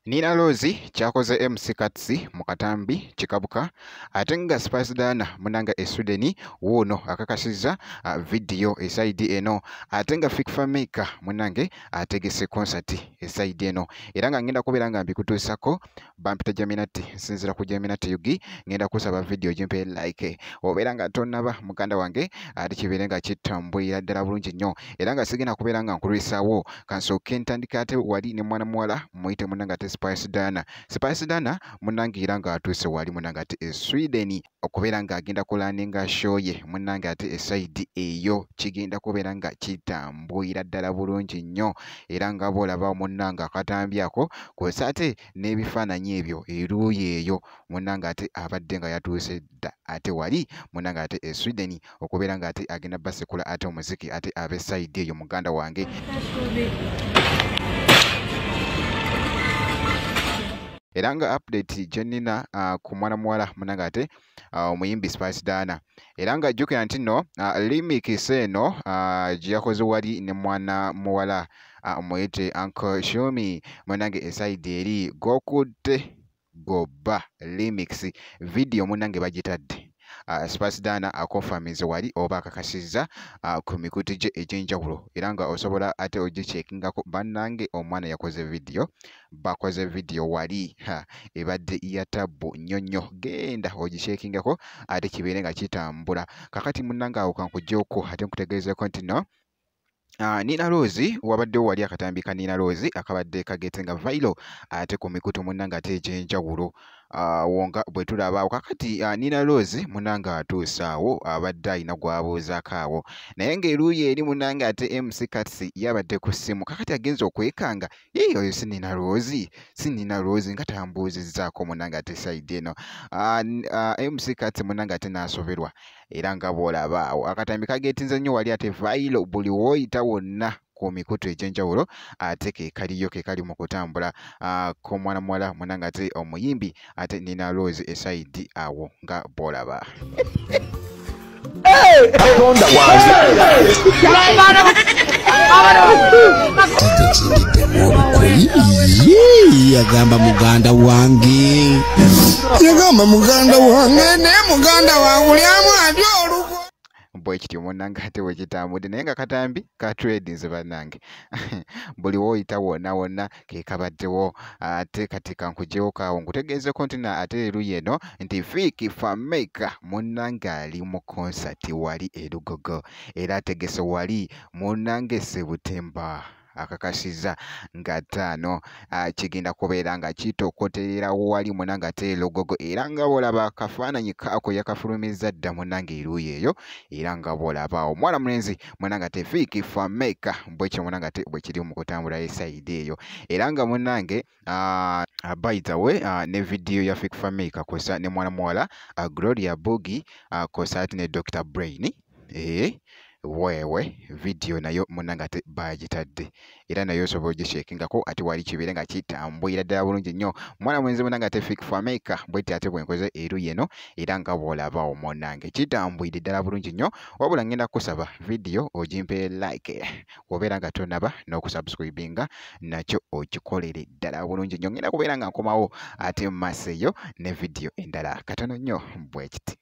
Nina Roz kyakoze MC Kats mu katambi kikabuka, ate nga Spice Diana munanga e Sweden wuuno akakasizza video esayidi eno, ate nga Fik Fameica munange ategese concert esayidi eno, era nga ngenda kubeera nga mbikutuusako. Bampita Jaminati, nsinziira ku Jaminati UG. Ngenda kusaba video gimpe like, obeera nga tonnaba muganda wange, ate kibeere nga kitambulira ddala bulungi nnyo, era nga sigenda kubeera nga nkulwisaawo. Kansooke ntandika ate wali ne mwana muwala muyite munange ate Spice Diana. Spice Diana munange era ng'atuuse wali munange ate e Sweden okubeera ng'agenda kulaninga show ye munange ate esayidi eyo, kigenda kubeera nga kitambulira ddala bulungi nnyo, era nga bw'olaba munnange akatambi ako kw'ossa ate n'ebifaananyi ebyo eruuyi eyo, munnange ate abadde nga yatuuse dda ate wali munnange ate e Sweden okubeera ng'ate agenda basekula ate omuziki ate ab'esayidi eyo muganda wange. Era nga update gye nnina ku mwana muwala munnange ate omuyimbi Spice Diana, era nga jjukira nti nno remix eno gye yakoze wali ne mwana muwala muyite Uncle Shumi munnange esayidi eri gokutte goba remix video munnange bagitadde. Spice Diana akonfamize wali oba akakasizza ku mikutu gye egy'enjawulo, era nga osobola ate ogikyekingako. Bannange omwana yakoze video, bakoze video wali ebadde ya tabbu nnyo nnyo, genda ogikyekingako ate kibeere nga kitambula. Kakati munnange awo kankuggyeko ate nkutegeezeeko nti nno Nina Roz wabaddewo wali akatambi ka Nina Roz akabadde kagete nga viral ate ku mikutu munnange ate egy'enjawulo wonga bwe tulaba awo. Kakati Nina Roz munnange atuuse awo, abadde alina gw'abuuzaako awo, naye ng'eruuyi eri munnange ate MC Kats yabadde ku ssimu. Kakati agenze okwekanga, ye oyo si Nina Roz, si Nina Roz nga tambuuzizzaako munnange ate sayidi eno. MC Kats munnange ate n'asoberwa, era nga bw'olaba awo akatambi kageetinze nnyo wali ate viral buli w'oyita wonna ku mikutu egy'enjawulo, ate ke kaliyo ke kali mu kutambula k'omwana muwala munnange ate omuyimbi ate Nina Roz esayidi awo nga bw'olaba. Katonda wange yagamba muganda wange, yagamba muganda wange, naye muganda wange ulyamu atya olugwo bwe kityo munnange ate bwe kitambudde, naye nga katambi ka tradinze bannange buli w'oyita wonna wonna ke kabaddewo. Ate kati kankuggyeko kaawo nkutegeezeko nti na ate eruuyi eno nti Fik Fameica munnange ali mu konsati wali e Lugogo, era ategese wali munnange Sebutemba akakasizza nga 5 kigenda kubeera nga kitokoterera wali munnange ate e Lugogo, era nga bw'olaba akafaananyi kaako yakafulumizza dda munnange eruuyi eyo, era nga bw'olaba omwana mulenzi munnange ate Fik Fameica bwe kityo munnange ate bwe kiri mu kutambula esayidi eyo. Era nga munnange by the way ne video ya Fik Fameica kw'ossa ne mwana muwala Gloria Bugie kw'ossa ate ne Dr Brain weewe video nayo munnange ate bagitadde, era nayo osobola ogikyekingako ate wali kibeere nga kitambulira ddala bulungi nnyo. Mwana mulenzi munnange ate Fik Fameica bw'etyo ate bwe nkoze eruuyi eno, era nga bw'olaba awo munnange kitambulidde ddala bulungi nnyo. Wabula ngenda kusaba video ogimpe like, bw'obeera nga tonnaba n'okusubscribinga nakyo okikolere ddala bulungi nnyo. Ngenda kubeera nga nkomawo ate mu maaso eyo ne video endala katono nnyo bwe kiti.